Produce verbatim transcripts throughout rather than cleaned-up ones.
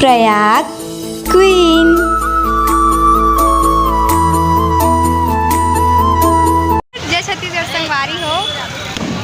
Prayag queen. जय छत्तीसगढ़ संगवारी हो,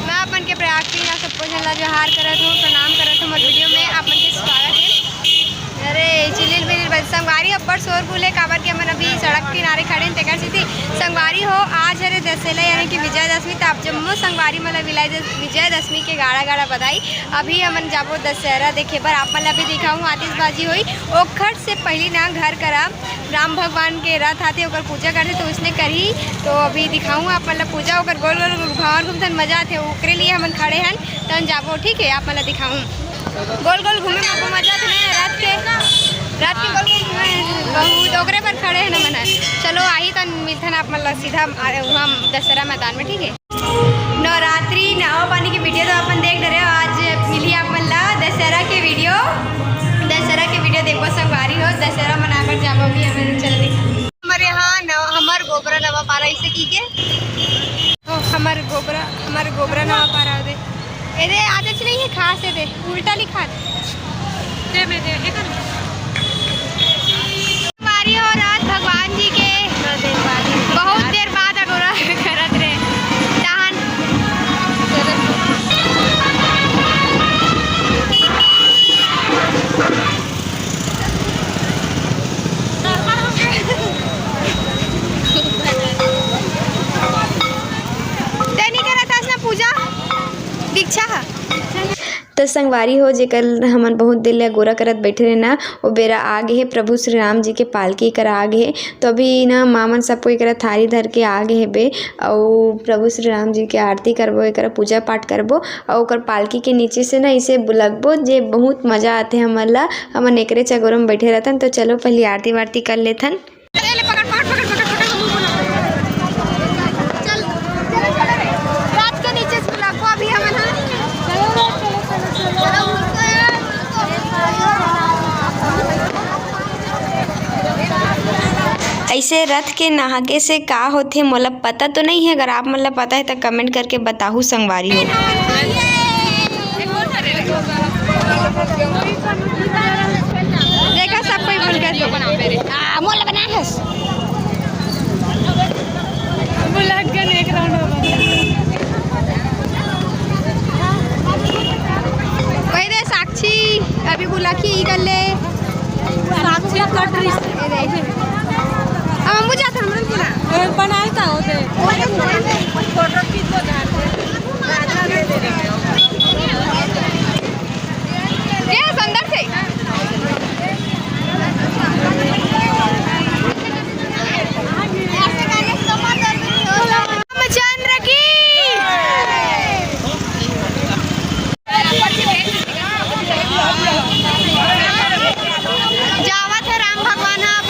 मैं अपन के प्रयाग क्वीन आप सबको झन ला जोहार करत हूँ, प्रणाम करत हूँ। मोर वीडियो में आप मन के स्वागत है। अरे चिलिल बिलिल बज संगवारी, अब्बड़ शोरगुल है, काबर कि हमन अभी सड़क किनारे खड़े हैं, तेकर सेती संगवारी हो, आज हरे दशहरा यानी कि विजयदशमी, त आप जम्मो संगवारी मन ला विजय-, विजयदशमी के गाड़ा गाड़ा बधाई। अभी हमन जाबो दशहरा देखे बर, आप मन ला भी दिखाहूँ, आतिशबाजी होई। ओखर से पहिली ना घर करा राम भगवान के रथ आथे, ओकर पूजा करथे, तो उसने करही। तो अभी दिखाहूँ आप मन ला पूजा, ओकर गोल गोल भवन घूमथन, मजा आथे, ओकरे लिए हमन खड़े हन, तन जाबो, ठीक है, आप मन ला दिखाहूँ। गोल गोल घूमे में आपको मजा आथे ना रथ के, रथ के गोल गोल घूमे बहुत, ओकरे बर खड़े हन हमन ह। चलो आही तन मिलथन आप मन ला सीधा, आ, वहाँ दशहरा मैदान में, ठीक है। नवरात्रि नवा पानी के वीडियो तो अपन देख डरे हो, आज मिली आप मन ला दशहरा के वीडियो। दशहरा के वीडियो देखो संगवारी हो, दशहरा मनाए बर जाबो भी हमन, चलो देखा। हमर यहाँ नव-, हमर गोबरा नवा पारा इसे की के? ओ, हमर गोबरा, हमर गोबरा नवा पारा दे। एदे आदत नहीं है खास, एदे उल्टा लिखा दे। दे मैं दे, ये कर। संगवारी हो रथ भगवान जी के बहुत देर बाद अगोरा करत रहे। तहन ते नहीं करत हस ना पूजा दीक्षा ह। त संगवारी हो, जेकर हमन बहुत देर ले अगोरा करत बैठे रहे ना, ओ बेरा आ गे हे, प्रभु श्री राम जी के पालकी करा आ गे हे। तो अभी ना माँ मन सबको एकरा थारी धर के आ गे हेबे, अउ प्रभु श्री राम जी के आरती करबो, एकरा पूजा पाठ करबो, अउ ओकर पालकी के नीचे से ना इसे लगबो, जे बहुत मजा आथे हमन ला। हमन एकरे चगोरा में बैठे रहथन। तो चलो पहली आरती वारती कर लेथन। अरे ले पकड़, पकड़, पकड़, पकड़, पकड़, मुंह बोला। चल, चल, चल, चल। रात के नीचे से बुलाको अभी हमन, हाँ? चलो, चलो, चलो, चलो। चलो, उनको यार, उनको। ऐसे रथ के नहाके से का होथे, मोला पता तो नहीं है। अगर आप मन ला पता है तो कमेंट करके बताहू संगवारी हो। देखा सब कोई बोल के आ, मोल बना हस। बुला के एक राउंड हो गया। कोई दे साक्षी, अभी बुला के ई कर ले। साक्षी कट रही। ए दे। अब हम बुझा था, हम लोग बुला। बनाए का होते? फोटो खींच लो जहाँ से। ये अंदर से। रामचंद्र की। जावत है राम भगवान अब।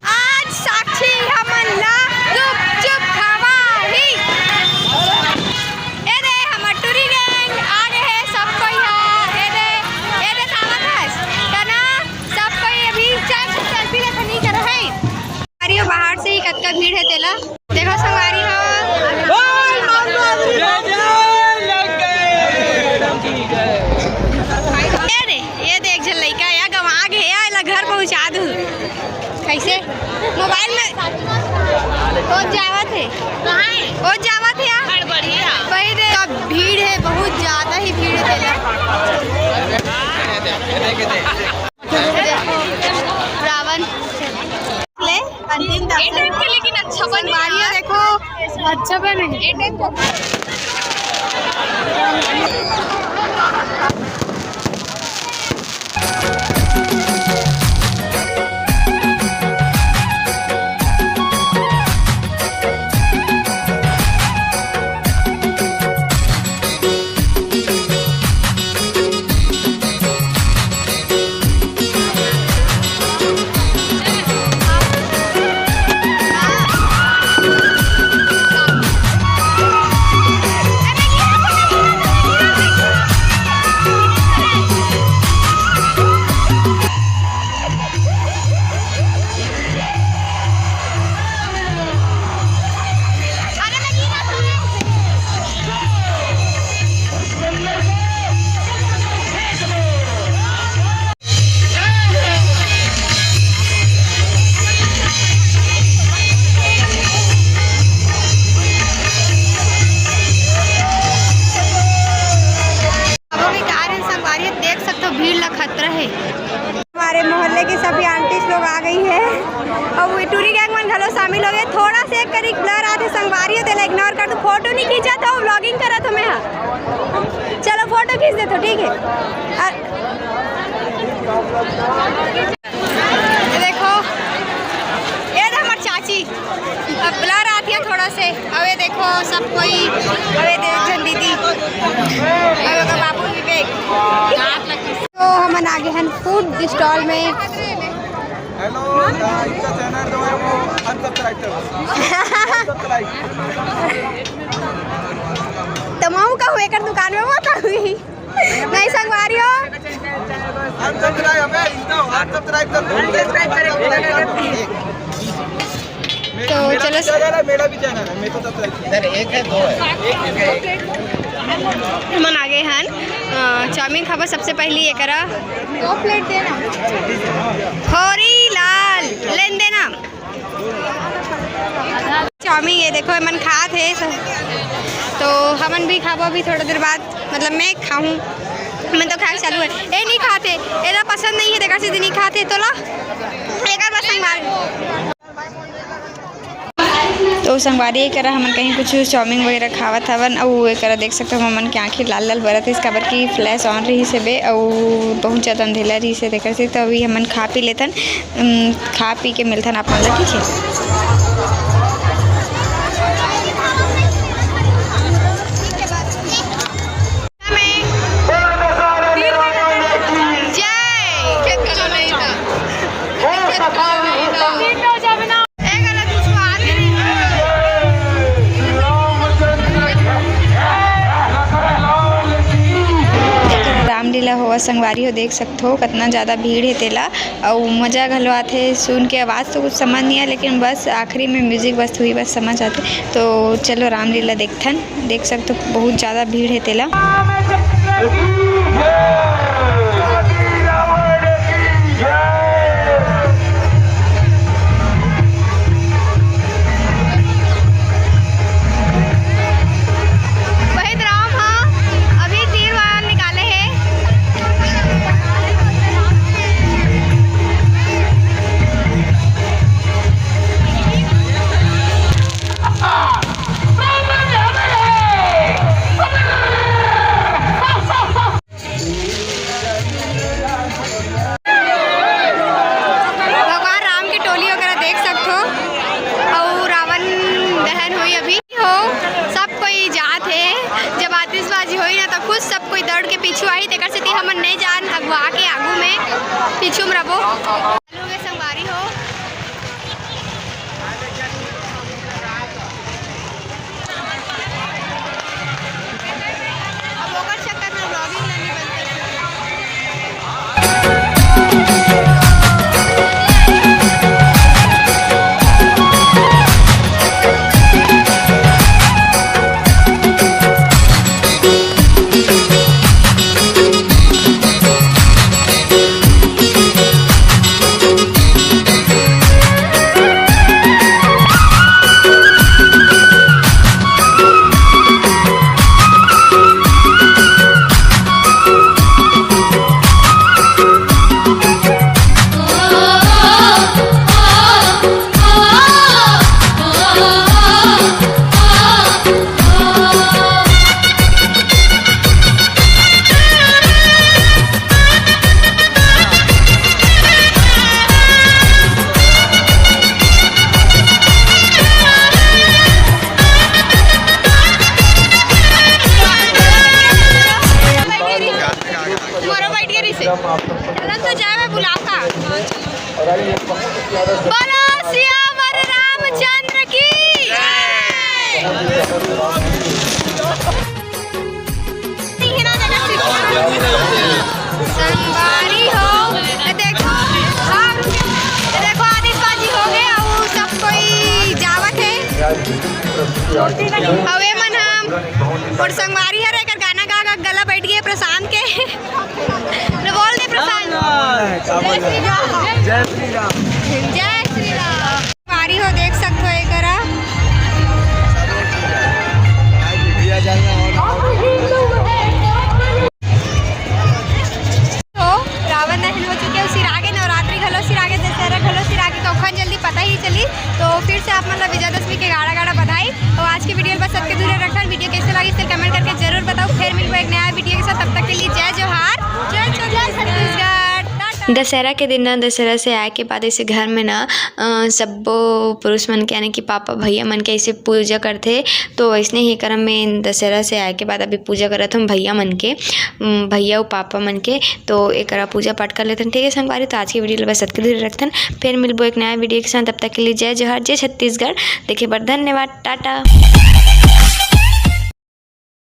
आज साक्षी हमन ला गुपचुप खवाही। ए दे, हमर टूरी गैंग आ गे हे, सब कोई ह। ए दे, ए दे, खावत हस। तना, सब कोई अभी चल, सेल्फी लेथन, नहीं कर है। अरे, बाहर से ही कतका भीड़ है तेला। देखो संगवारी हो। ए दे, ये देख झन लइका या गवा गे, या एला घर पहुंचा दू। कैसे? मोबाइल में। ओ जावत है। कहाँ है? ओ जावत है यार। हड़बड़िया। वही दे। तब भीड़ है, बहुत ज्यादा ही भीड़ है तेला। रावण। ले, अंतिम दर्शन। ये टाइप के लेकिन अच्छा बने संगवारी हो यार। देखो, अच्छा बने। ये टाइप का। संगवारी देख सकते हो, भीड़ ला खतरा है। हमारे मोहल्ले की सभी आंटीज लोग आ गई है और वो टूरी गैंग मन घलो शामिल हो गए। थोड़ा से एक करीब ब्लर आथे संगवारी हो, तेला इग्नोर कर दो। फोटो नहीं खींचा था, व्लॉगिंग करा था मैं। हाँ, चलो फोटो खींच देते हो, ठीक है। और ये देखो, ये तो हमार चाची, अब ब्लर आती है थोड़ा से। अब ये देखो सब कोई, अब ये देख जन दीदी, अब ये बाबू विवेक। तो हमन आगे हन फूड स्टॉल में। हेलो, इनका चैनल जो है वो अनसब्सक्राइब करो। अनसब्सक्राइब। तो महू का हुए कर दुकान में वो था हुई। नहीं संगवारी हो। अनसब्सक्राइब, अबे, इनका अनसब्सक्राइब कर दो। तो मेरा चलो भी चैनल है, मेरा भी चैनल है, मेरे को सब्सक्राइब करो। सर, एक है, दो है। हमन आगे हन, अ, चाउमीन खाबो सबसे पहली एकरा। दो प्लेट देना। होरी लाल, लेन देना। चाउमीन ये देखो, एमन खात हे सब, तो हमन भी खाबो अभी थोड़ा देर बाद। मतलब मैं खाहूँ, मैं तो खाए चालू है। ए नहीं खाते, एला पसंद नहीं है, देखा सीधी नहीं खाते, तो ला एक बार बस संगवारी। तो संगवारी एकरा हमन कहीं कुछ चाउमीन वगैरह खावत हवन, अउ एकरा देख सकते हो हमन के आँखें लाल लाल बरत हे, काबर कि फ्लैश ऑन रहिस हेबे, अउ बहुत ज़्यादा अंधेला रहिस हे, तेकर से तो अभी हमन खा पी लेथन। उम, खा पी के मिलथन आप मन ला, ठीक है। जय। रामलीला होवत संगवारी हो, देख सकथो कतना ज़्यादा भीड़ हे तेला। अउ मजा घलो आथे सुन के। आवाज़ तो कुछ समझ नहीं आए, लेकिन बस आखिरी में म्यूजिक बस हुई, बस समझ आथे। तो चलो रामलीला देखथन। देख सकथो बहुत ज़्यादा भीड़ हे तेला। वही राम हा अभी तीर वार निकाले हे। भगवान राम के टोली वगैरह देख सकथो, अउ रावण दहन होई अभी हो, सब कोई जात हे। जब आतिशबाजी होई ना, तो खुद सब कोई दौड़ के पीछू आही, तेकर सेती हमन नहीं जान अगुआ के आगू में, पीछू में रबो। संगवारी हो। अब ओकर चक्कर में vlogging ला नहीं बनता। तुम्हारा बैठ गया रिसे। चलन तो जाए, मैं बुलाता। बोलो सियावर रामचंद्र की। संगवारी हो, देखो, हाँ, देखो, आतिशबाजी हो गए, अउ सब कोई जावत हे। अउ ए मन हम, अउ संगवारी हर एकर गाना गा गा गला बैठ गए प्रशांत के। बोल दे प्रशांत। जय श्री राम। जय श्री राम। जय श्री राम। संगवारी हो, देख सकथो एकरा। भैया जाना। दशहरा के दिन ना, दशहरा से आए के बाद ऐसे घर में ना, अ, सब्बो पुरुष मन के, यानी कि पापा, भैया मन के ऐसे पूजा करथे। तो वैसने ही करम में दशहरा से आए के बाद अभी पूजा करत हन भैया मन के, उम, भैया अउ पापा मन के। तो एकरा पूजा पाठ कर लेथन, ठीक है संगवारी। तो आज के video ल बस अतके दूर रखथन, फिर मिलबो एक नया video के साथ। तब तक के लिए जय जोहार, जय छत्तीसगढ़। देखे बर धन्यवाद, टाटा।